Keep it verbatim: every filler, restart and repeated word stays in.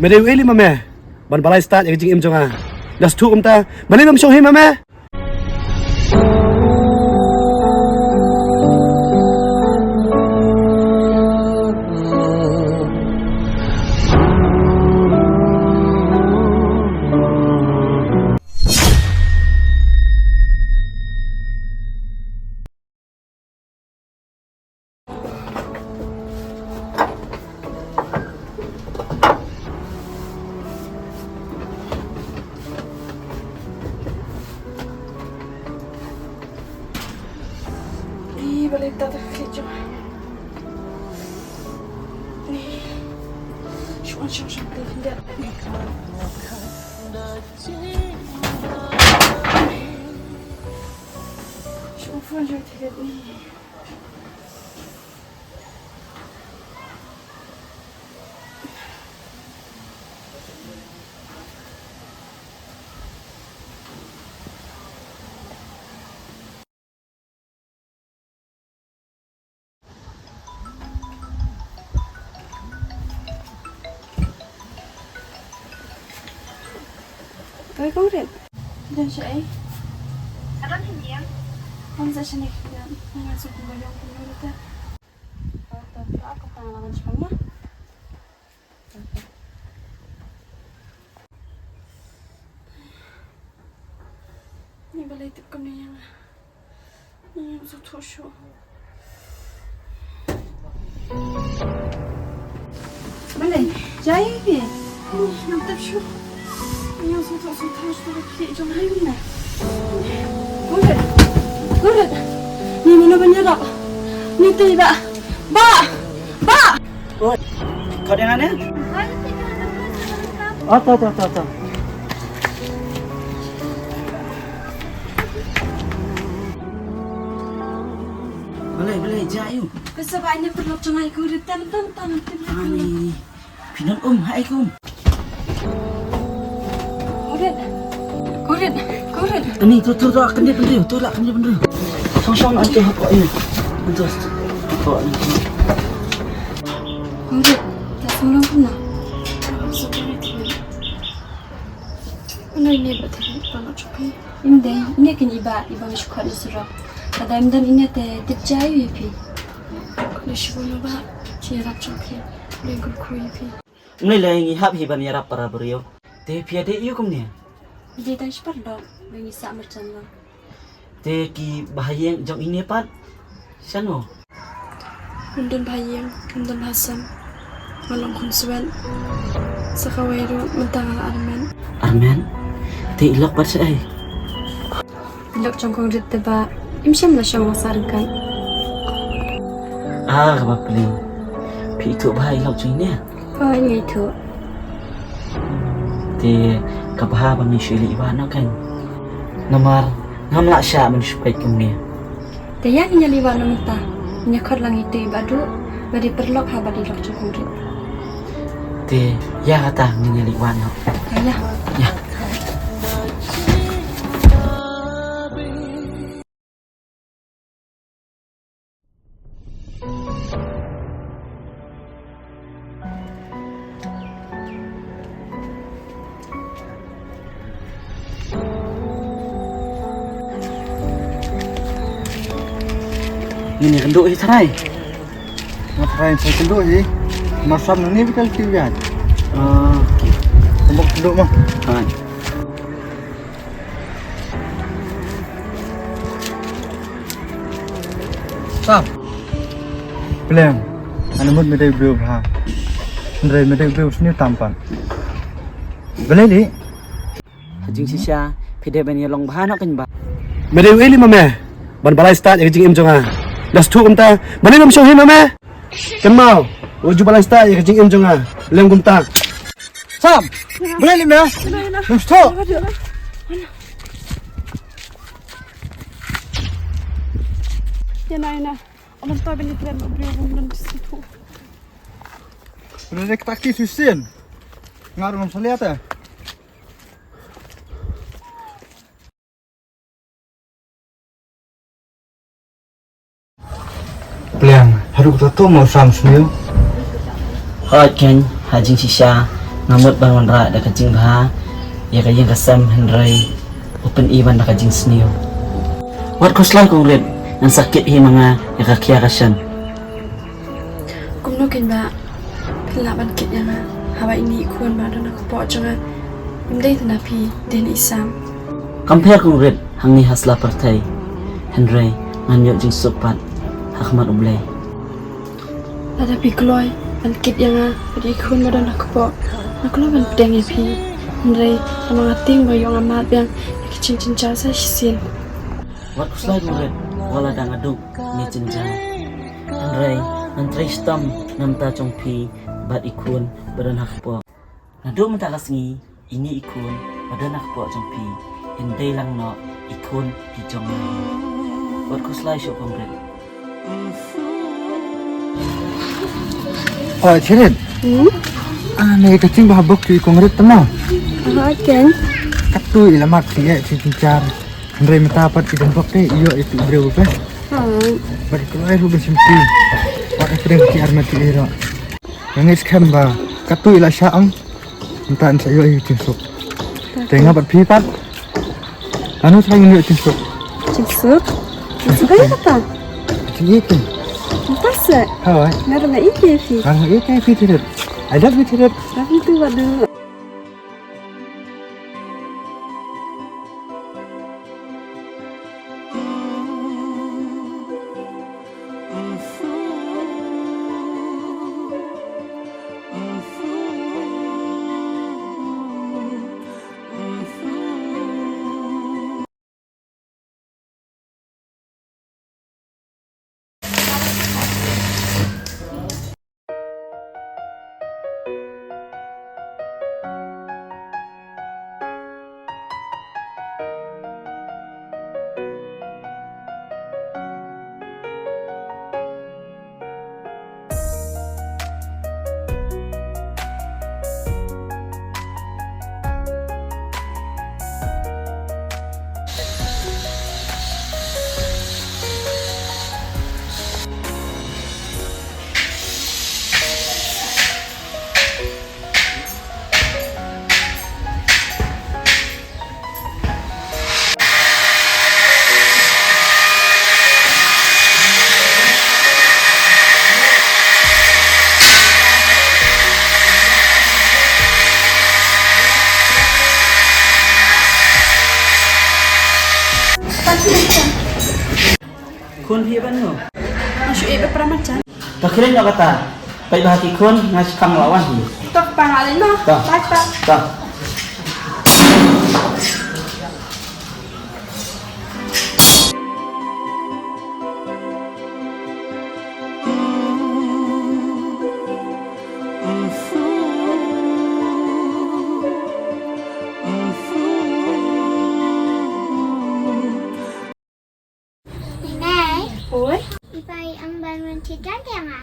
Me dei uei lei ma me? Ban balei stad ïa ka jingim jong nga. Da sdang kumta, balei bym shong hi ma me? Ih, balei ta ta khlieh jong. Ih, shong, shong, shong, khlieh, khlieh. Shong, phone jong, khlieh, ih. Oi, Kong Rit. Don shaei? Ka don hi ïa. Wan sa shane khyndiat. Nga shu kumba ïong kumno ruh te. Ka don ka ka ka la wan shong ma. Ni balei tip kumne ïa nga. Ni ïa sngewthuh shuh. Balei? Jia ïa phi? Ni ngam tip shuh. Ni ïa sngewthuh sngewthuh shuh phi jong hai ni. Kurit. Kurit. Ni mano ban ïarap? Ni te ba. Ba. Ba. Oi, khot ïa nga ne? Ah, to, to, to, to. Balei, balei, jia ïa u. Ka sa ba ine paralok jong nga ïa ka Kurit tam, tam, tam, tam, tam. Ani. Phi nang um, ha ei ka um. Kurit. Kurit. Kurit. Ani, to, to, to, kyndiat bynriew, to, la kyndiat bynriew. Shong, shong, anto, hapoh ine. Anto, hapoh ine. Kurit, ta sngewlong kumno? Ano ine ba te ba ma chupi? Ym dei, ine kin iba, iba nga shu khot na surok. Lada ym don ine te tip jia ïa phi. Khublei shibun o bah, ki ïarap jong phi. Khublei kyrkhu ïa phi. Ym lei lei ngi hap hi ban ïarap para briew. Te phi ïadei aïu kumne? Ngi dei tang shi paralok, ba ngi sah marjan lang. Te ki bahaïing jong ine pat shano? Ym don bahaïing, ym don bahasem. Nga long khun swet. Sa kawei ruh mynta nga la armet. Armet? Te i lok pat shaei? I lok jong Kong Rit te bah, im shym la shong la sah ryngkat. Ah, kaba pling. Phi ithuh bha i lok jong ine? Hooid, nga ithuh. Te kaba bha ba ngi shu ïaleit wad noh kein. Namar ngam lah shah ban shu peit kumne. Te ïa ngin ïaleit wad noh mynta. Ngin ïa khot lang ito i Bah Duh ba dei paralok ha bad i lok jong Kong Rit. Te ïa kata ngin ïaleit wad noh. Ïa, ïa. Ïa. Ngin ïakynduh hi tharai. Nga tharai sa kynduh hi. Mar sam nangne ba ka la tip ïa. Ah, okay. Tang ba kynduh ma. Hai. Sam. Pliang. Ani mut me dei u briew bha. Hynrei me dei u briew sniew tam pat. Balei lei? Ha jingshisha phi dei ban ïa long bha noh kein bah. Me dei uei lei ma me ban balei stad ïa ka jingim jong nga? Da sdang kumta, balei bym shong hi ma me? Kynmaw, wat ju balei stad ïa ka jingim jong nga lem kumta. Sam, balei lei me? Bym sdang. Ïa na, ïa na. Ym to ban ïa kren u briew bym don sdang. Balei lei kata ki shisien? Nga ruh ngam salia te. Pliang, haduh katta to mo Sam sniew? Hooid kein, ha jingshisha Nga mut ban wanrah da ka jingbha ïa ka ïing ka sem, hynrei u pyni ban da ka jingsniew. Wat khuslai Kong Rit, ngan sa kit hi ma nga ïa ka khia ka shen. Kumno kein ba phi lah ban kit ïa nga haba ine i khun ba don ha kpoh jong nga im dei tang da phi, dei na i sam. Kam pher Kong Rit hangne ha sla pyrthei, hynrei ngan ïoh jingsuk pat ha khmat U Blei. Lada phi kloi ban kit ïa nga bad i khun ba don ha kpoh, nga kloi ban pdiang ïa phi. Hynrei tang ma nga tieng ba ïoh nga mad biang ïa ki jingïeit jingïeit sa shisien. Wat khuslai Kong Rit, wat lada nga duk ne jynjar. Hynrei ngan trei shitom na bynta jong phi bad i khun ba don ha kpoh. Naduh mynta ka sngi, ine i khun ba don ha kpoh jong phi yn dei lang noh i khun ki jong nga hi. Wat khuslai shuh Kong Rit. Oi, Cherit. Hmm? Ah, ne ka jingbha bok ki Kong Rit tama. Ah, ken. Katto i la mad ki eh ki jynjar. Hynrei mynta pat ki dang bok te ïoh ïa tu briew ba. Ah. Bad ki kloi ruh ban shimti. Bad ki dang ki armat ki ïoh. Nga ngeit skhem ba katto i la shah ong. Mynta yn sa ïoh ïa ka jingsuk. Te nga bad phi pat. Lano sa ngin ïoh jingsuk? Jingsuk? Jingsuk ïa kata? Jingïeit. Mynta se? Hooid. Nga ruh nga ïeit ïa phi. Nga ruh nga ïeit ïa phi Cherit. I love you Cherit. Love you too, Wadu. Khun phi ban ngo? Nga shu ïeh ba para marjan. To khie leit noh kata. Peit ba ha ki khun nga shu khang la wan hi. To kpa nga leit noh. To. Bye bye. To. Nai. Oi. I pai ang ban wan chikan kya nga?